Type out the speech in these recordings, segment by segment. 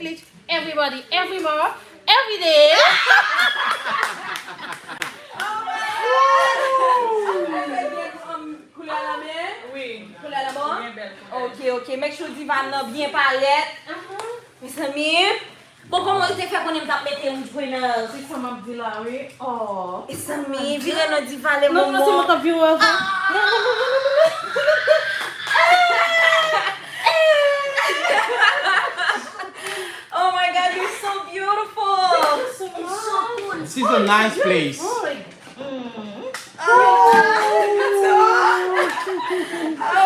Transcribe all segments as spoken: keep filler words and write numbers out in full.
Everybody, every month, every day. Koulè la men? Wi. Koulè la bon? Byen bèl koulè. Ok, ok. Make sure diva nan byen parèt. Mezanmi. Bon, kòman yo te fè konnen m t ap mete Rouge Grenade? Se sa m ap di la, wi. Oh. Mezanmi, vire nan diva le moman. Non, non, se mwen k ap vire avan. Non, non, non, non, non, non. Oh my God, you're so beautiful. Thank you so much. You're so cool. This is a nice place. Oh,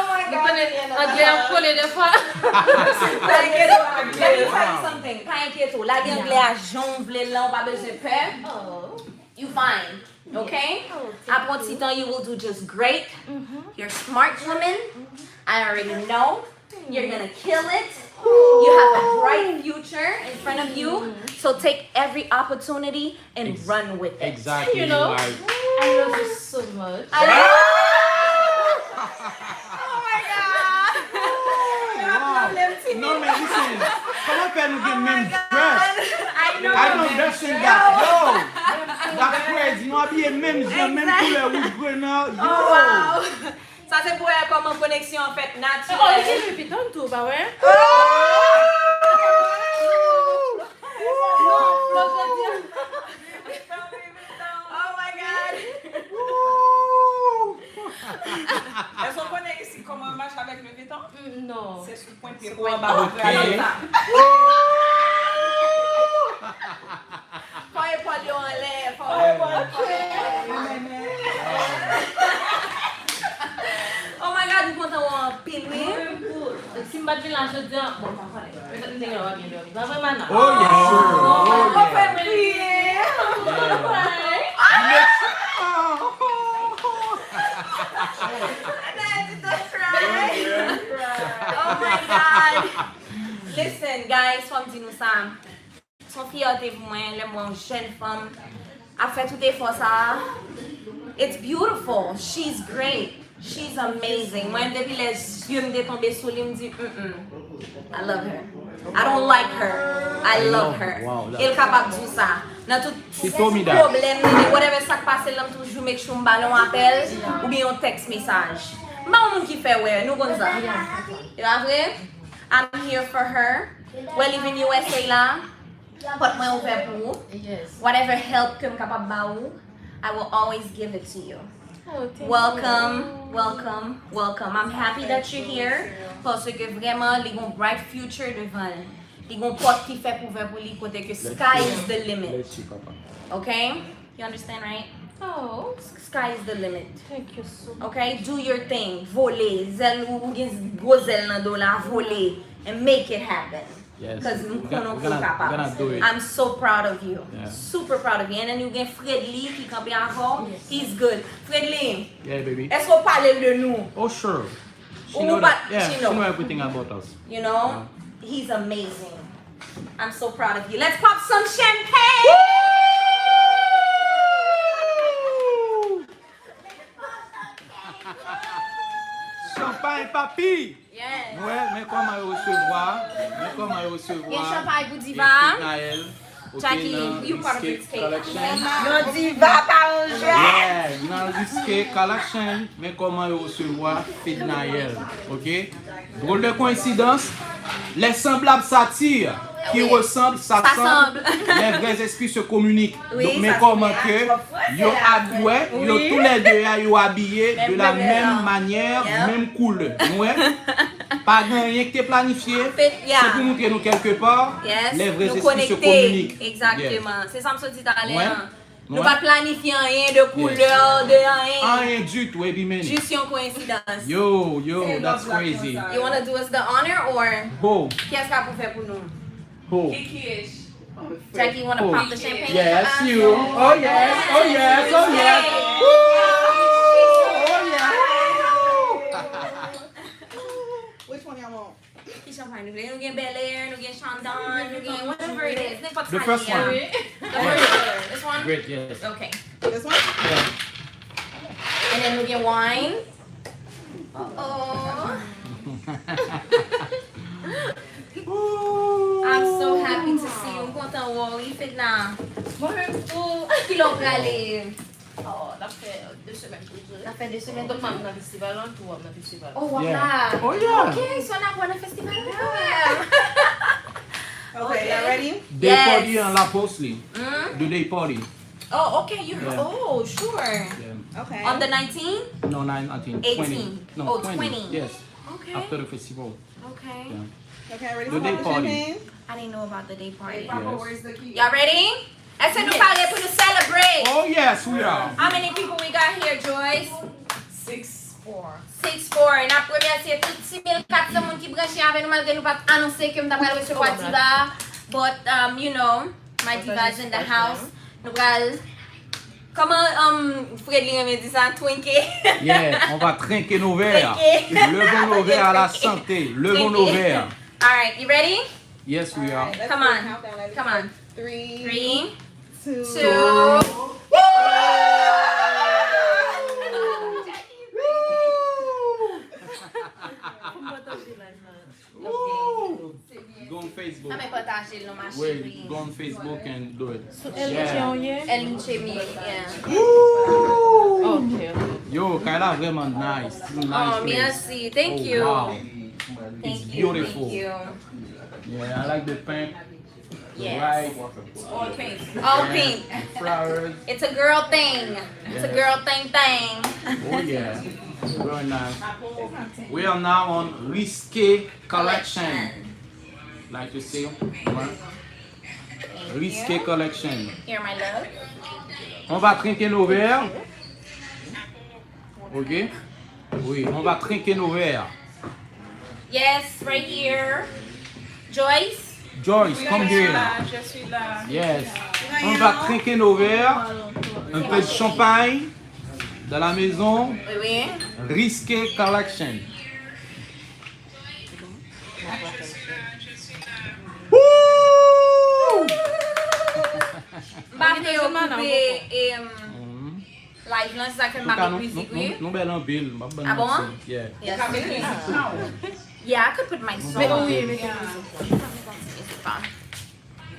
my God. Anglè ap kole defwa. Pa enkyete w, let me tell you something. Pa enkyete w. Lage anglè a jan w vle l lan, ou pa bezwen pè. You fine. Okay? Apre yon ti tan, you will do just great. You're a smart woman. I already know. You're gonna kill it. You have a bright future in front of you. So take every opportunity and run with it. Exactly. You know? Like, I love you so much. I love Oh my God. wow. Non men listen. Kòman fè nou gen menm dress? I know. I don't dress in that. Yo, that's crazy. Nou abiye menm jan, menm koulè, Rouge Grenade. Yo. Oh, wow. Sa se pou wè kòman koneksyon an fèt Oh, natirèl. li gen Louis Vuitton tou, pa wè? Oh my God. Èske w konnen isi kòman yo mache avèk Louis Vuitton? Mm, non. Se sou pwent pye pou anba pou prale sa. Fò epòl yo anlè, fò epòl yo anlè. Oh my God, m kontan wè w anpil wi. Si m pa t vin la jodi a, bon, m pa konnen. Petèt m te gen lè w ap byen dòmi. Pa vre, Mana? Oh, yes, sir. Oh, Mwen yes. fè m kriye. Yeah. Anita to cry. Oh my God. Listen, guys, fò m di nou sa. Se yon fyète pou mwen lè m wè yon jèn fanm ap fè tout efò sa a. It's beautiful. She's great. She's amazing. Mwen, depi lè zye m te tonbe sou li, m di, mm, mm. I love her. I don't like her. I love her. Wow, that- E l kapab di w sa. Nan tout She told me that. pwoblèm li, whatever sa k pase l, m toujou make sure m ba l yon apèl oubyen yon text message. M pa yon moun ki fè wè, nou konn sa. E pa vre? I'm here for her. Wè li vin U S A la, pòt mwen ouvè pou ou. Yes. Whatever help ke m kapab ba ou, I will always give it to you. Oh, thank Welcome, you. welcome, welcome. I'm happy that you're here. Paske vrèman, li gon bright future devan l. Li gon pòt ki fèk ouvè pou li kote ke sky is the limit. Bless you, papa. Okay? You understand, right? Oh, Sky is the limit. thank you so much. Okay? Do your thing. Vole. Zèl ou, ou gen gwo zèl nan do la. Vole. And make it happen. Yes. Cause m We're gonna- konnen we're ke w gonna- we're kapab. gonna do it. I'm so proud of you. Yeah. Super proud of you. And then you gen Fredly ki kanpe avè w. Yes. He's good. Fredly, Yeah, baby. èske w pale l de nou? Oh, sure. She Ou know pa- that. Yeah, she she know. know everything about us. You know? He's amazing. I'm so proud of you. Let's pop some champagne! Champagne, papi! Yes. Mwen, men kòman yo resevwa. Men kòman yo resevwa. Gen champagne pou diva. Fednaelle. Ok, Jackie, nan you part of Risque this cake. Collection. Yon diva pa yon jwèt. Yeah, nan Risque Collection, men kòman yo resevwa Fednaelle. Ok? Drôle de coïncidence, les semblables s'attirent, qui ressemblent s'assemblent, S'assemblent. Les vrais esprits se communiquent. Oui, Donk, men sa kòman se ke vre. yo abwè, yo Oui. tou lè de a, yo abiye de Menm la koulè. menm manyè, Yeah. menm koulè. Nou wè? Pa gen anyen ki te planifye. Fe- yeah. Se pou montre nou kèlke pa, Yes, les vrais nou esprits se konekte. communiquent. Egzakteman. Se sa m sot di talè Ouais. an. Nou Ouais. pa t planifye anyen de koulè, de anyen. Anyen ditou, epi men. Jis yon koyensidans. Yo, yo, that's crazy. You wanna do us the honor or Ho, kiyès k ap ouvè pou nou? ho. Jackie, you wanna Oh. pop the champagne? Yes, for us? you. Oh, yes, oh, yes, oh, yes. Woo! Oh, yeah. Which one y'all want? Ki champagne nou vle? Nou gen Bel Air, nou gen Chandon, nou gen whatever it is. Nenpòt The sa first ki a. one. The first one. This one? Great, yes. Okay. This one? And then nou gen wine. Uh-oh. Ooh. I'm so Don't worry, Fedna. Mwen menm tou. Kilè w prale? Oh, n ap fè de semèn toujou. N ap fè de semèn toujou. Donk, m ap nan festival lan, tou w ap nan festival. Oh, w ap la. Yeah. Oh, yeah. Ok, so n ap wè nan festival lan kanmenm. Ok, y'all ready? Day party an La Poste li. The day party. Oh, okay, you, yeah. Oh, sure. Yeah. Okay. On the nineteenth? No, not nineteen. Eighteen. Twenty. No, oh, twenty. Twenty. Yes. Okay. After the festival. Okay. Yeah. Okay, ready for the day party. Champagne? I didn't know about the day party. Yes. Y'all ready? Èske nou pare pou nou celebrate? Oh, yes, we are. How many people we got here, Joyce? Six four. Six four. E n ap remèsye tout six mil kat san moun ki branche avè nou, malgre nou pa t anonse ke m ta pral resevwa Diva. But, um, you know, my Diva is in the house. Nou pral, kòman, um, Fredly renmen di sa? Twinke. Yeah, on va trinquer nos verres. Trinke. Levons nos verres à la santé. Levons nos verres. All right, you ready? Yes, we are. Come on. Come on. Three, two. Woo! Woo! Go on Facebook. Sa men pataje l non, ma chérie. Wait, go on Facebook and do it. Sou El Muche ou ye? El Muche mi, yeah. Woo! Ok, ok. Yo, kay la vrèman nice. It's a nice place. Oh, merci. Thank you. Oh, wow. It's beautiful. Thank you, thank you. Yeah, I like the pink. Yes. Right. All pink. All pink. Flowers. It's a girl thing. It's a girl thing thing. Oh, yeah. Very nice. We are now on Risqué Collection. Like you see, one. Risqué Collection. Here, my love. On va trinquer nos verres. Ok? Oui, on va trinquer nos verres. Yes, right here. Joyce? Joyce, come here. Je suis là. Yes. On va trinquer nos verres. Un peu de champagne dans la maison. Oui, oui. Risqué Collection. Woo! M pa vle yo koupe, em, live lan, se sa ke m pa met mizik, wi. Nou bèl anpil, m ap ban nou ti. Ah bon? Yeah. Yes. Yeah, I could put my song. Mete mizik lan. Mete mizik lan.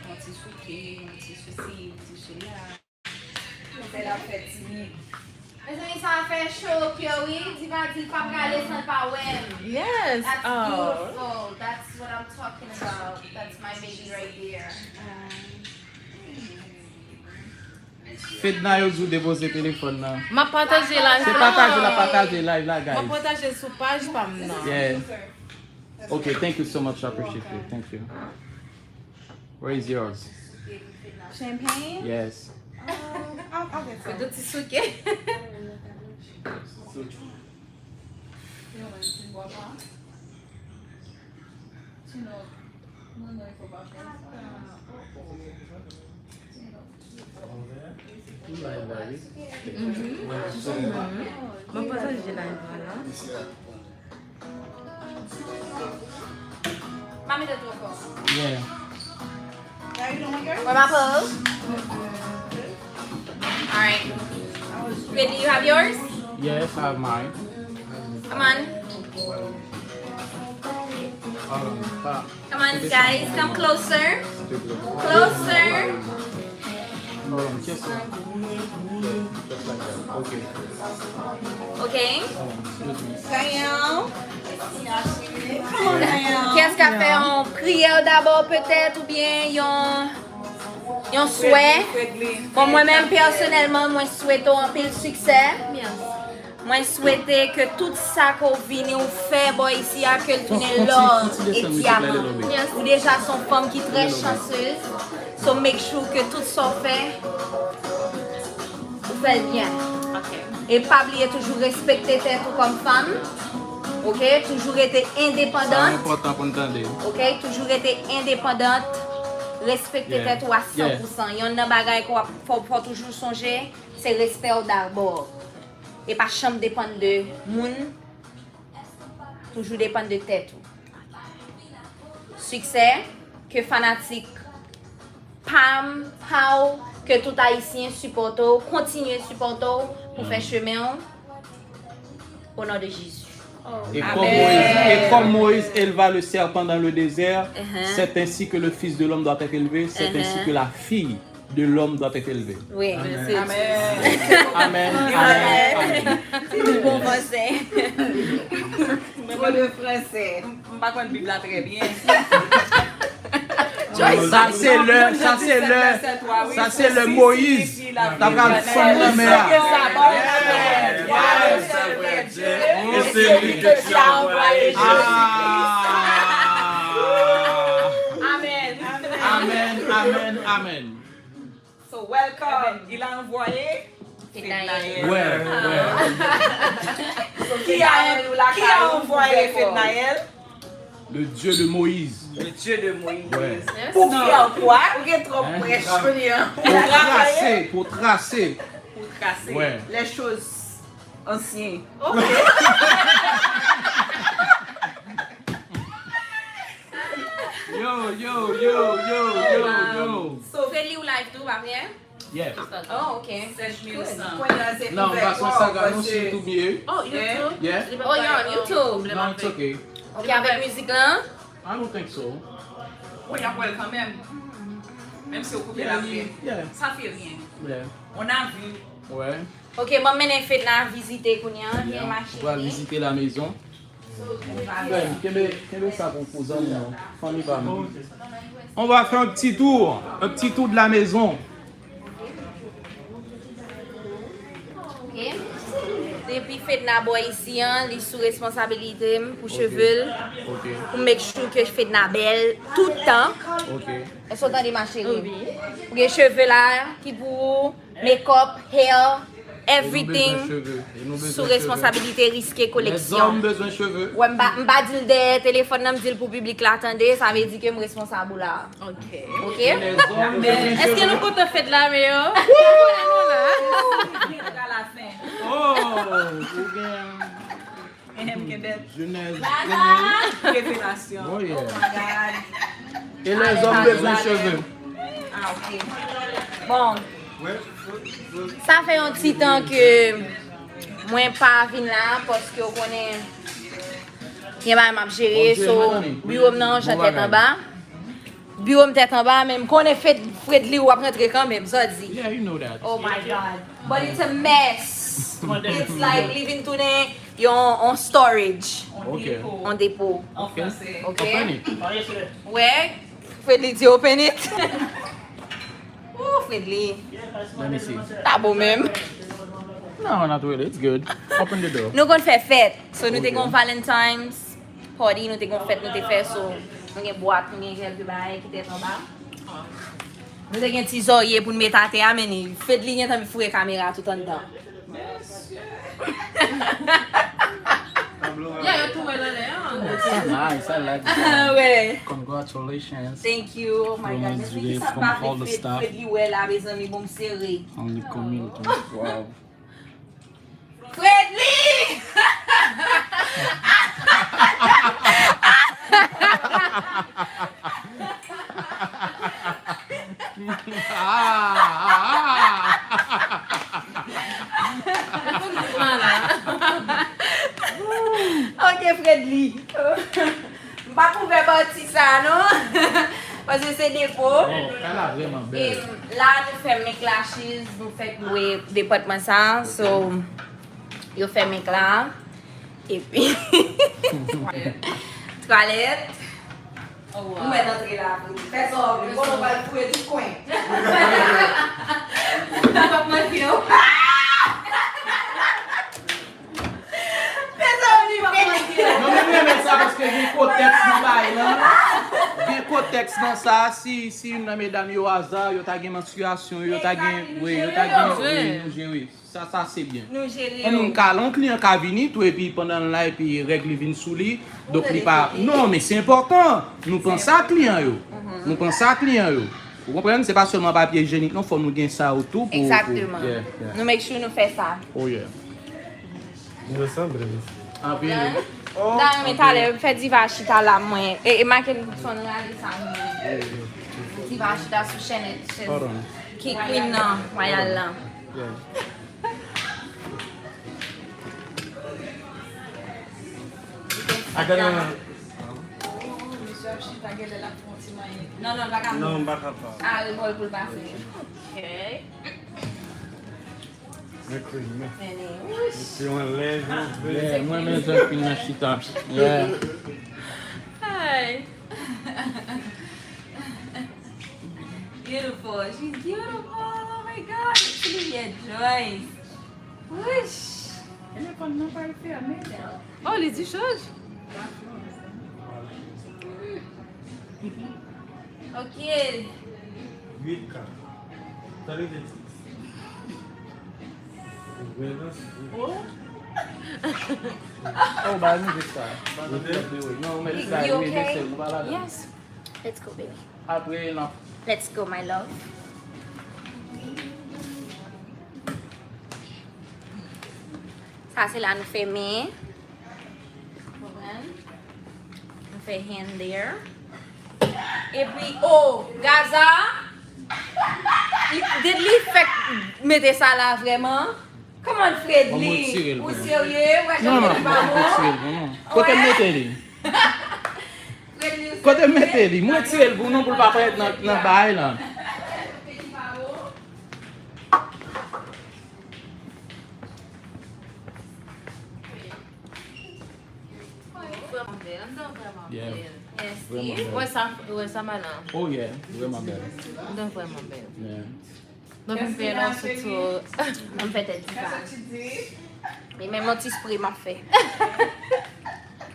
Yon ti souke, yon ti sesi, yon ti sela. Fè l ap fè timid. Mezanmi, sa fè cho, wi. Diva di l pa prale san l pa wè m. Yes. That's beautiful. That's what I'm talking about. That's my baby right there. Fedna, yo di w depoze telefòn nan. M ap pataje live la. Se pataje la, pataje live la, guys. M ap pataje l sou paj pa m nan. Yeah. Okay, thank you so much. I appreciate you. Thank you. Where is yours? Champagne? Yes. Um, I'll, I'll get some. Fè de ti souke. Mwen pataje live la. Mami de twò fò. Yeah. Where my pose? Alright. Fredly, you have yours? Yes, I have mine. Come on. Hold on. Come on, guys, come closer. Closer. Hold on, just, just like that. Okay. Okay. Hold on, excuse me. Kiyès k ap fè yon priyè dabò, petèt, oubyen yon, yon swè? Bon, mwen menm, pèsonèlman, mwen swete w anpil siksè. Mwen swete ke tout sa ke w vini w fè bò isi a, ke l tounen lò e dyaman. Ou deja se yon fanm ki trè chansez. So make sure ke tout sa w fè, ou fè l byen. E pa bliye toujou respekte tèt ou kòm fanm. Oke? Toujou rete endepandant. Sa enpòtan pou n tande. Oke? Toujou rete endepandant. Respekte tèt ou a san pou san. Yonn nan bagay ke w ap, fò, fò toujou sonje, se respè w dabò. E pa janm depann de moun, toujou depann de tèt ou. Siksè, ke fanatik pa m, pa w, ke tout Ayisyen sipòte w, kontinye sipòte w pou fè chemen w, o non de Jezi. Et comme Moïse, et comme Moïse éleva le serpent dans le désert, c'est ainsi que le Fils de l'homme doit être élevé, c'est ainsi que la fille de l'homme doit être élevée. Oui. Amen. Amen. Amen. Se yon bon fransè. Trop de français. M pa konn Bib la trè byen. Sa se lè, sa se lè, sa se lè Moyiz ta pral fann lanmè a. E se li ke Bondye anvoye Jezi Kris. Amen, amen, amen. So, welcome. Il a envoyé Fednaelle. Ouais, ouais. So, ki a, ki a envoyé Fednaelle? Le Dieu de Moïse. Le Dieu de Moïse. Ouais. Pour faire quoi? Ou gen twòp prèch kounye a. Pour tracer, pour tracer. Pour tracer Ouais. Les choses anciennes. Yo, yo, yo, yo, yo, yo. So, Fredly ou live tou, pa vre? Yeah. Oh, ok. Sèch mil san. Non, pa sou Instagram, non, sou YouTube. Oh, YouTube? Yeah. Oh, you're on YouTube. No, it's okay. Ok, avèk mizik lan? I don't think so. Bon, y ap wè l kanmenm. Menm si w koupe l Yeah, apre. Yeah. Sa fè ryen. Yeah. On a vu. Ouais. Ok, m ap mennen Fedna vizite kounye a. Vyen ma Ou pral cheri. Vizite la maison. Frè m, kenbe, kenbe sa pou, pou zanmi nou. Fanmi pa m. On va faire un petit tour, un petit tour de la maison. Ok. Depi Fedna bò isi an, li sou responsabilite m pou cheve l. Ok. Pou make sure ke Fedna bèl tout tan. Ok. Èske w tande ma cheri? Ou gen cheve la ki pou ou, make up, hair, everything. E nou bezwen cheve. E nou bezwen Sou cheve. Responsabilite Riske Les hommes Koleksyon. Besoin cheveux. Wè, m pa, m pa di l dèyè telefòn nan, m di l pou piblik la tande, sa vle di ke m responsab ou la. Ok. Ok? Les hommes besoin Èske nou cheveux. Kontan fèt la, Meo? À la fin. Oh, ou gen Ehem, gen bèt. Jeunesse. Revelasyon. Oh, yeah. Oh my God. Et les hommes besoin cheveux. Ah, ok. Bon, sa fè yon ti tan ke mwen pa vin la, paske w konnen gen bagay m ap jere, Bonjou, so madame. Biwo m nan yon jan Bon tèt bagay. Anba. Biwo m tèt anba, men m konnen Fred, Fredly w ap rantre kanmenm, sa w di. Yeah, you know that. Oh my God. But it's a mess. It's like li vin tounen yon, yon storage. Ok. On depo. Ok. Ok? Konprann? Wè, Fredly di open it. Ooh, Fredly. Let me see. Ta bon menm. No, not really. It's good. Open the door. Nou konn fè fèt. So nou te Ok. gon Valentine's party, nou te gon fèt nou te fè. So nou gen bwat, nou gen kèlke bagay ki tèt anba. Nou te gen ti zòrye pou n met atè a, men Fredly gentan foure kamera tout anndan. Ya, yo tou wè l anlè an. It's so nice. I like Ah, that. Wè. Congratulations. Thank you. Oh my God. Men se ki sa m pa vle Fred, Fredly wè la, mezanmi, bon m sere. Only community. Wow. Fredly! Ok, Fredly. M pa kouvè pati sa, non. Paske se depo. Oh, kay la vrèman E bèl. la, nou fè make lashes, nou fèk lwe depatman sa. So, yo fè make la. Epi, twalèt. Ou mèt antre la, vre. Fè sa w vle. Bon, nou pral foure tout kwen. M p ap manti, non. Fè sa w vle, m p ap manti, non. Non, men m renmen sa paske gen kontèks nan bagay lan. Gen kontèks nan sa, si, si youn nan medam yo aza, yo ta gen manstriyasyon, yo ta gen, wi, yo ta gen, wi, nou jere. Sa, sa se byen. Nou jere Yon moun yo. Ka la, yon kliyan ka vini tou epi pandan l la epi règ li vin sou li. Donk li pa. Non, men se enpòtan. Nou panse a kliyan yo. Nou panse a kliyan yo. Ou konprann? Se pa sèlman papye ijyenik, non, fò nou gen sa yo tou pou. Exactement. Yeah, yeah. Nou make sure nou fè sa. Oh yeah. Nou sanble. Anpil. Da, men talè, fè Diva chita la, mwen. E, e Michael Jackson rale sa, mwen. Diva chita sou chèn, chèz. Hold on. Ki queen nan, royal lan. Yeah. Adan nan. Oh, misye ap chita, genlè l ap fè yon ti manyen. Non, non, l pa ka. Non, m pa kapab. A, remò l pou l pa fè. Ok. Mwen kri, men. Mwen kri yon lè, jan. Yeah, mwen menm jan fin nan chita. Yeah. Hi. Beautiful. She's beautiful. Oh my God. Ti limyè Joyce. Wouch. Telefòn nan pral fèmen. Oh, li di chaj. Ok. Uit K. Tande de. Oh, ba mizik sa. Ba mizik sa, wi. Non, men sa, wi, men se ou pa la. Yes. Let's go, baby. Apre, non. Let's go, my love. Sa se la nou fèmen. Konprann? Nou fè hand there. Epi, oh, Gaza, li, li fèk mete sa la vrèman. Kòman Fredly? Ou serye? Ou wè jan Fredly pa bon? Kote m mete li? Kote m mete li? Mwen retire l pou nou, pou l pa parèt nan, nan bagay la. Vrèman bèl, anndan vrèman bèl. Yeah. Vrèman bèl. Wè sa, wè sa, manan. Oh yeah, vrèman bèl. Anndan vrèman bèl. Yeah. Donk, m fè lòso tou. M fè tèt di pa. E menm yon ti spray m ap fè.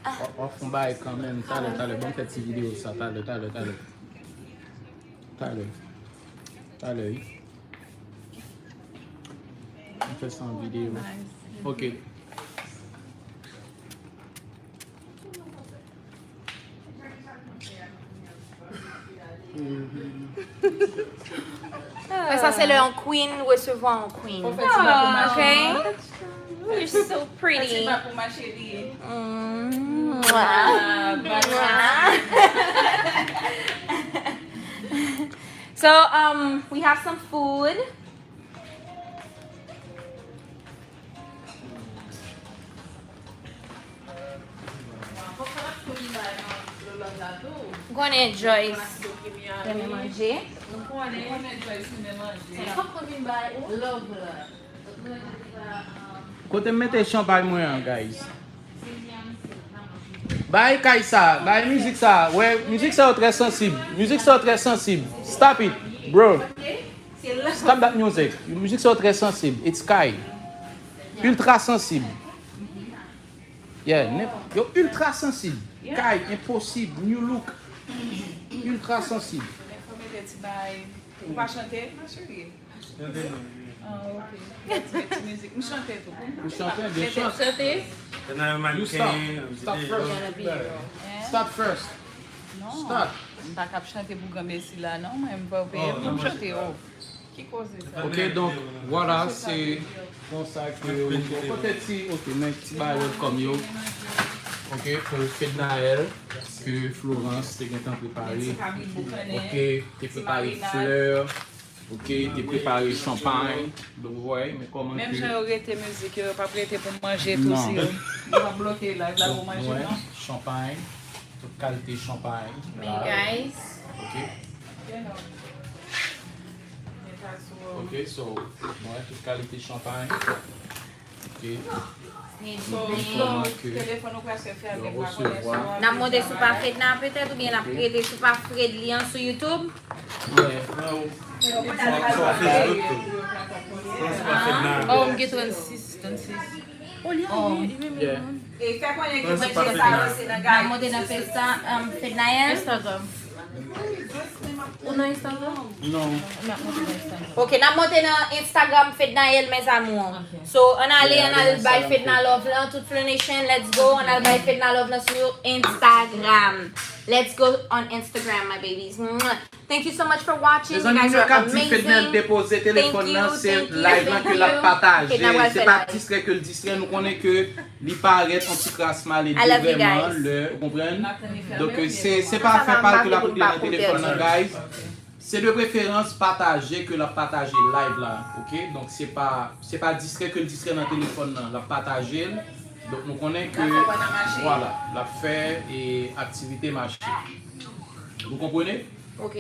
W ap fè yon bagay kanmenm, talè, talè. Ban m fè ti videyo sa, talè, talè, talè. Talè. Talè, wi. M fè sa an videyo. Ok. Men sa se lè yon queen resevwa yon queen. Ok. You're so pretty. Mm. So, um, we have some food. Ou konnen Joyce renmen manje. Kote m mete chanpay mwen an, guys? Bay kay sa, bay mizik sa. Wè, mizik sa yo trè sansib. Mizik sa yo trè sansib. Stop it, bro. Stop that music. Mizik sa yo trè sansib. It's Kay. Ultra sansib. Yeah, yo ultra sansib. Kay, enposib, new look. Ultra sansib. Ou pa chante, ma chérie? Ah, ok. Ti mizik. M chante tou. Ou chante, byen chante. Chante. You stop. Stop first. Stop first. Non. Stop. M pa kab chante pou granmesi la, non, mwen, m pa peye pou m chante, oh. Ki koze sa? Ok, donk, vwala, se konsa ke, kote ti, ok, men ti bagay welcome yo. Ok, pou Fednaelle, ke Florence te gentan prepare. Ok, te prepare flè. Ok, te prepare chanpay. Donk, ou wè, men kòman menm jan yo rete mizik yo, yo p ap rete pou manje tou, si yo, yo p ap bloke live la pou manje, non? Chanpay, tout kalite chanpay. Men, guys. Ok. Ok, so, mwen, tout kalite chanpay. Ok. Telefòn ou prèske fèmen, pa konnen si w ap. N ap monte sou pa Fedna petèt, oubyen n ap rete sou pa Fredly an sou YouTube? Yeah. Oh, m gen trannsis, trannsis. Oh, li a, li, li, li, li. Yeah. E fè konnen ke manje sa yo se nan Gayip. N ap monte nan Fedna, um, Fednaelle. Instagram. Ou nan Instagram? Non. N ap monte nan Instagram. Ok, n ap monte nan Instagram Fednaelle, mes amours. Ok. So, ann ale, ann al bay Fedna love lan, tout Flow Nation, let's go. Ann al bay Fedna love lan sou Instagram. Let's go on Instagram, my babies. Mwah. Thank you so much for watching. You guys are amazing. Mezanmi, nou ka di Fednaelle depoze telefòn nan, se live lan ke l ap pataje. Se pa distrè ke l distrè, nou konnen ke li parèt yon ti kras malelve vrèman, lè, ou konprann? Donk, se, se pa fè pa l ke l ap koute nan telefòn nan, guys. Se de preferans pataje ke l ap pataje live la, ok? Donk, se pa, se pa distrè ke l distrè nan telefòn nan, l ap pataje l. Donk nou konnen ke, vwala, l ap fè e aktivite mache. Vous comprenez? Ok.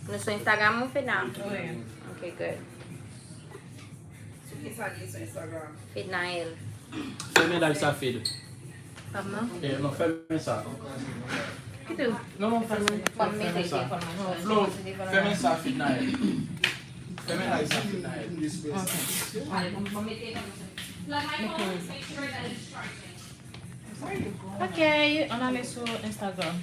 Nou sou Instagram ou Fedna? Wi. Ok, good. Sou ki sa li sou Instagram? Fednaelle. Fèmen live sa, Fed. Kòman? Eh, non, fèmen sa. Ki tou? Non, non, fèmen. Bon, mete Fèmen sa. telefòn mwen. Flo, fèmen sa, Fednaelle. Fèmen live sa, Fednaelle. Ale, bon, bon, mete konsa. Like my phone, make sure that it's charging. Ok, ann ale sou Instagram.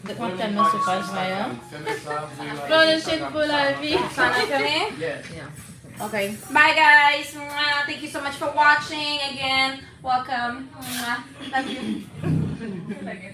Dèk m ap tann nou sou paj mwen an. Fèmen sa, voye live Florence Instagram pou la vi. Sa nan fèmen? Yeah. Okay. Bye guys. Mwah. Thank you so much for watching again. Welcome. Mwah. Love you.